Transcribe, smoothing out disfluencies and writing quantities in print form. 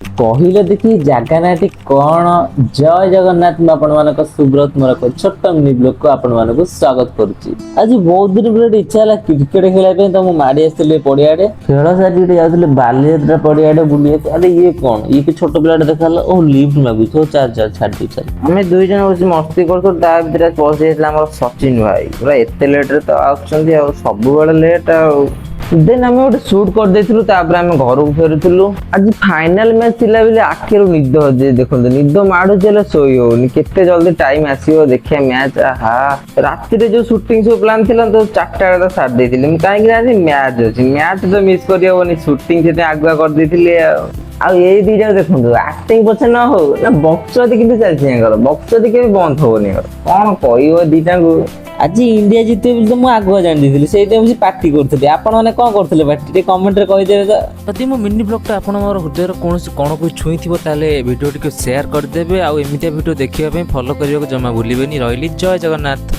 କହିଲେ ଦେଖି ଜାଗା ନାଁଟି କଣ? ଜୟ ଜଗନ୍ନାଥ। ମୁଁ ଆପଣମାନଙ୍କ ସୁବ୍ରତ, ମୋର ଏକ ଛୋଟ ମିନି ବ୍ଲଗକୁ ଆପଣମାନଙ୍କୁ ସ୍ୱାଗତ କରୁଛି। ଆଜି ବହୁତ ଦିନ ପରେ ଗୋଟେ ଇଚ୍ଛା ହେଲା କ୍ରିକେଟ ଖେଳିବା ପାଇଁ, ତ ମୁଁ ମାଡ଼ି ଆସିଥିଲି ପଡିଆଡେ। ଖେଳ ସାରି ଟିକେ ଯାଉଥିଲି ବାଲିଯାତ୍ରା ପଡିଆଡେ ବୁଲିବାକୁ। ଆରେ, ଇଏ କଣ? ଇଏ କି ଛୋଟ ପିଲାଟେ ଦେଖାଗଲା। ଓ, ଲିଫ୍ଟ ମାଗୁଛି। ହଉ, ଚାଲ ଚାଲ, ଛାଡି ଚାଲ। ଆମେ ଦୁଇ ଜଣ ବସି ମସ୍ତି କରୁଥିଲୁ, ତା ଭିତରେ ପଶି ଯାଇଥିଲା ଆମର ସଚିନ ଭାଇ। ପୁରା ଏତେ ଲେଟରେ ତ ଆସୁଛନ୍ତି ଆଉ ସବୁବେଳେ ଲେଟ୍। ଆଉ ଦେନ୍ ଆମେ ଗୋଟେ ସୁଟ୍ କରିଦେଇଥିଲୁ, ତାପରେ ଆମେ ଘରକୁ ଫେରୁଥିଲୁ। ଆଜି ଫାଇନାଲ ମ୍ୟାଚ୍ ଥିଲା ବୋଲି ଆଖିରୁ ନିଦ ହଉଛି। ଦେଖନ୍ତୁ, ନିଦ ମାଡୁଛି ହେଲେ ଶୋଇ ହଉନି। କେତେ ଜଲ୍ଦି ଟାଇମ ଆସିବ, ଦେଖିବା ମ୍ୟାଚ୍। ଆହା, ରାତିରେ ଯୋଉ ସୁଟିଂ ସବୁ ପ୍ଲାନ୍ ଥିଲା, ତ 4ଟା ବେଳେ ତ ସାରି ଦେଇଥିଲି ମୁଁ, କାହିଁକି ନା ଆଜି ମ୍ୟାଚ୍ ଅଛି। ମ୍ୟାଚ୍ ତ ମିସ୍ କରିହବନି। ସୁଟିଂ ସେଥିପାଇଁ ଆଗୁଆ କରିଦେଇଥିଲି। ଆଉ ଏଇ ଦିଟା ଦେଖନ୍ତୁ, ଆକ୍ଟିଂ ପଛେ ନ ହଉ ନା, ବକ୍ସଦି କିନ୍ତୁ ଚାଲିଛି ୟାଙ୍କର। ବକ୍ସଦି କେବେ ବନ୍ଦ ହବନି ୟାଙ୍କର। କଣ କହିବ ଦିଟାଙ୍କୁ? ଆଜି ଇଣ୍ଡିଆ ଜିତିବ ବୋଲି ତ ମୁଁ ଆଗୁଆ ଜାଣି ଦେଇଥିଲି। ସେଇଥିପାଇଁ ମୁଁ ପାର୍ଟି କରୁଥିଲି। ଆପଣମାନେ କଣ କରୁଥିଲେ ପାର୍ଟି, ଟିକେ କମେଣ୍ଟରେ କହିଦେବେ ତ। ଯଦି ମୋ ମିନି ବ୍ଲଗ୍ଟା ଆପଣଙ୍କର ହୃଦୟର କୌଣସି କଣକୁ ଛୁଇଁଥିବ, ତାହେଲେ ଭିଡ଼ିଓଟିକୁ ସେୟାର କରିଦେବେ। ଆଉ ଏମିତିଆ ଭିଡ଼ିଓ ଦେଖିବା ପାଇଁ ଫଲୋ କରିବାକୁ ଜମା ଭୁଲିବେନି। ରହିଲି, ଜୟ ଜଗନ୍ନାଥ।